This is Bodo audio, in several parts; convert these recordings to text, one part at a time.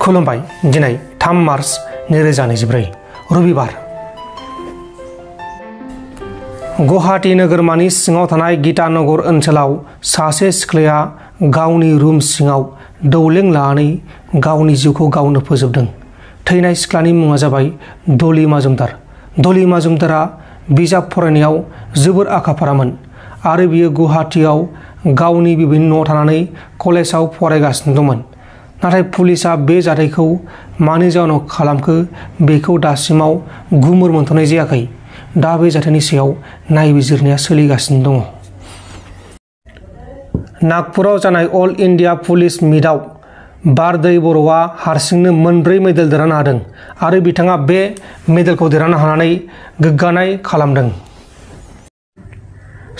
खुलुमबाय। दिनै 3 मार्च 2024 रबिबार। गुवाहाटी नोगोरमानि सिङाव थानाय गीतानगर ओनसोलाव सासे सिख्लाया गावनि रुम सिङाव दौलें लानानै गावनि जिउखौ गावनो फोजोबदों। थैनाय सिख्लानि मुङा जाबाय डली माजुमदार। डली माजुमदारा बिजाब फरायनायाव जोबोर आखा-फाखामोन आरो बियो गुवाहाटीआव गावनि बिबैनि न'आव थानानै कलेजाव फरायगासिनो दंमोन। नाथाय पुलिसआ बे जाथायखौ मानि जाहोनाव खालामखो बेखौ दासिमाव गुमुर मोनथ'नाय जायाखै। दा बे जाथायनि सायाव नायबिजिरनाया सोलिगासिनो दङ। नागपुराव जानाय अल इन्डिया पुलिस मिटआव बारदै बर'आ हारसिंनो 4 मेडेल देरहानो हादों आरो बिथाङा बे मेडेलखौ देरहानो हानानै गोग्गानाय खालामदों।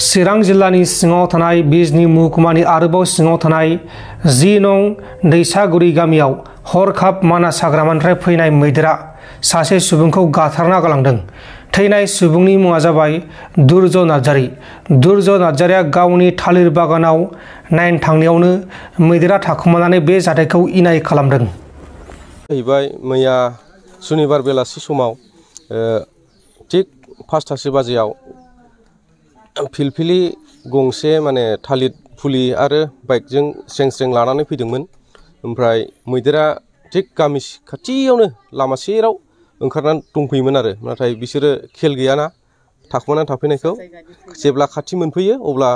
चिरां जिल्लानि सिङाव थानाय बिजनी महकुमानि आरोबाव सिङाव थानाय 10 नं दैसागुरि गामियाव हरखाब मानास हाग्रामानिफ्राय फैनाय मैदेरा सासे सुबुंखौ गाथारना गालांदों। थैनाय सुबुंनि मुङा जाबाय दुर्जय नार्जारी। दुर्जय नार्जारीया गावनि थालिर बागानाव नायनो थांनायावनो मैदेरा थाखुमानानै बे जाथायखौ इनाय खालामदों। जाहैबाय मैया सुनिबार बेलासि समाव थिग 5टासो बाजियाव फिलफिलि गंसे माने थालिर फुलि आरो बाइकजों स्रें लानानै फैदोंमोन। ओमफ्राय मैदेरा थिग गामि खाथियावनो लामा सेराव ओंखारनानै दंफैयोमोन आरो नाथाय बिसोरो खेल गैयाना थाखुमानानै थाफैनायखौ। जेब्ला खाथि मोनफैयो अब्ला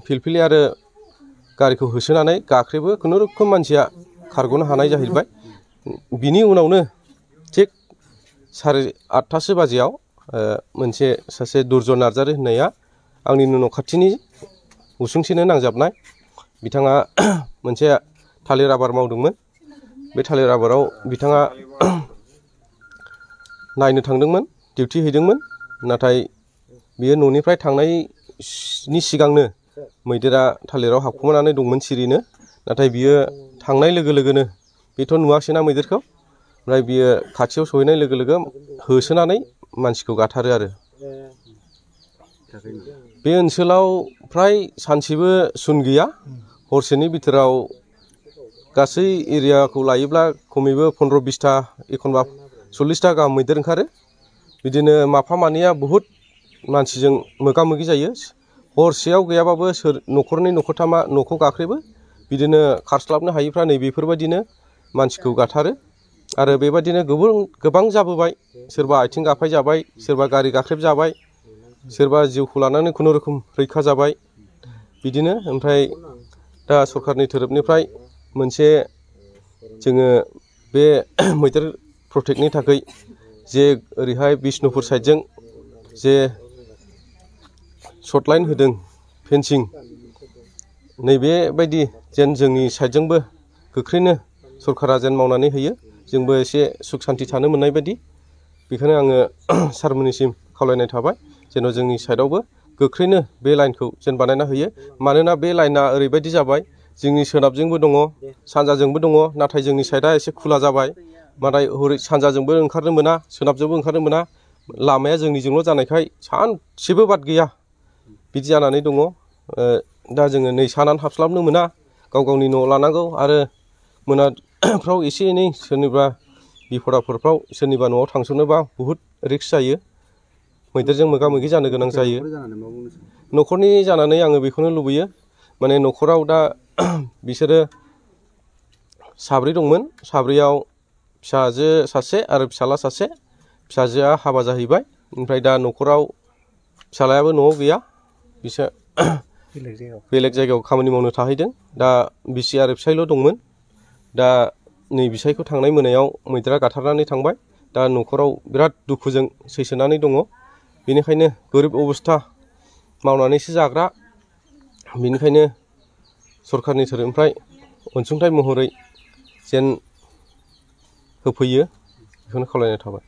फिलफिलि आरो गारिखौ होसोनानै गाख्रेबो। खुनुरुखुम मानसिया खारग'नो हानाय जाहैबाय। बिनि उनावनो थिग 8:30 बाजियाव मोनसे सासे दुर्जय नार्जारी होननाया आंनि न' खाथिनि उसुंसेनो नांजाबनाय बिथाङा मोनसे थालिर आबाद मावदोंमोन। बे थालिर आबादाव बिथाङा नायनो थांदोंमोन, डिउटि हैदोंमोन। नाथाय बियो न'निफ्राय थांनायनि सिगांनो मैदेरा थालिराव हाबखुमानानै दंमोन सिरिनो। नाथाय बियो थांनाय लोगो लोगोनो बेथ' नुवासैना मैदेरखौ, ओमफ्राय बियो खाथियाव सहैनाय लोगो लोगो होसोनानै मानसिखौ गाथारो आरो। बे ओनसोलाव फ्राय सानसेबो सुन गैया। हरसेनि बिथोराव गासै एरियाखौ लायोब्ला खमैबो 15-20टा एखनबा 40टा गाहाम मैदेर ओंखारो। बिदिनो माफा मानैया बहुद मानसिजों मोगा मोगि जायो। हरसेयाव गैयाबाबो न'खरनै न'खरथामा न'खौ गाख्रेबो। बिदिनो खारस्लाबनो हायिफ्रा नैबेफोरबायदिनो मानसिखौ गाथारो आरो बेबायदिनो गोबां जाबोबाय। सोरबा आथिं गाफाय जाबाय, सोरबा गारि गाख्रेब जाबाय, सोरबा जिउखौ लानानै खुनुरुखुम रैखा जाबाय। बिदिनो ओमफ्राय दा सरखारनि थोरोबनिफ्राय मोनसे जोङो बे मैदेर प्रटेक्टनि थाखाय जे ओरैहाय बिष्णुपुर साइडजों जे शर्ट लाइन होदों फेन्सिं, नैबेबायदि जेन जोंनि साइडजोंबो गोख्रैनो सरकारा जेन मावनानै होयो, जोंबो एसे सुख सान्ति थानो मोननाय बायदि। बेखायनो आङो सारमोननिसिम खावलायनाय थाबाय जेन' जोंनि साइडआवबो गोख्रैनो बे लाइनखौ जेन बानायना होयो। मानोना बे लाइना ओरैबायदि जाबाय, जोंनि सोनाबजोंबो दङ, सानजाजोंबो दङ। नाथाय जोंनि साइडआ एसे खुला जाबाय। नाथाय हरै सानजाजोंबो ओंखारनो मोना, सोनाबजोंबो ओंखारनो मोना। लामाया जोंनिजोंल' जानायखाय सानसेबो बाद गैया बिदि जानानै दङ। दा जोङो नै सानानै हाबस्लाबनो मोना, गाव गावनि न' लानांगौ आरो मोनाफ्राव एसे एनै सोरनिबा बिपद आफदफ्राव सोरनिबा न'आव थांसनोबा बहुद रिक्स जायो, मैदेरजों मोगा मोगि जानो गोनां जायो। न'खरनि जानानै आङो बेखौनो लुबैयो, माने न'खराव दा बिसोरो 7 दंमोन। 7याव फिसाजो सासे आरो फिसाला सासे। फिसाजोआ हाबा जाहैबाय। ओमफ्राय दा न'खराव फिसालायाबो न'आव गैया, बिसोर बेलेग जायगायाव खामानि मावनो थाहैदों। दा बिसि आरो फिसायल' दंमोन। दा नै बिसायखौ थांनाय मोनायाव मैदेरा गाथारनानै थांबाय। दा न'खराव बिराद दुखुजों सैसोनानै दङ। बेनिखायनो गोरिब अबस्था मावनानैसो जाग्रा। बेनिखायनो सरखारनि थोरोबनिफ्राय अनसुंथाइ महरै जेन होफैयो बेखौनो खावलायनाय थाबाय।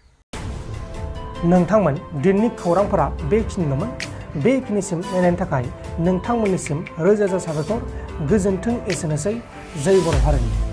नोंथांमोन दिननि खौरांफोरा बेखिनिल'मोन। बेखिनिसिम नायनायनि थाखाय नोंथांमोननिसिम रोजा रोजा साबायखर। गोजोन्थों। एसेनोसै। जय बर' हारिनि।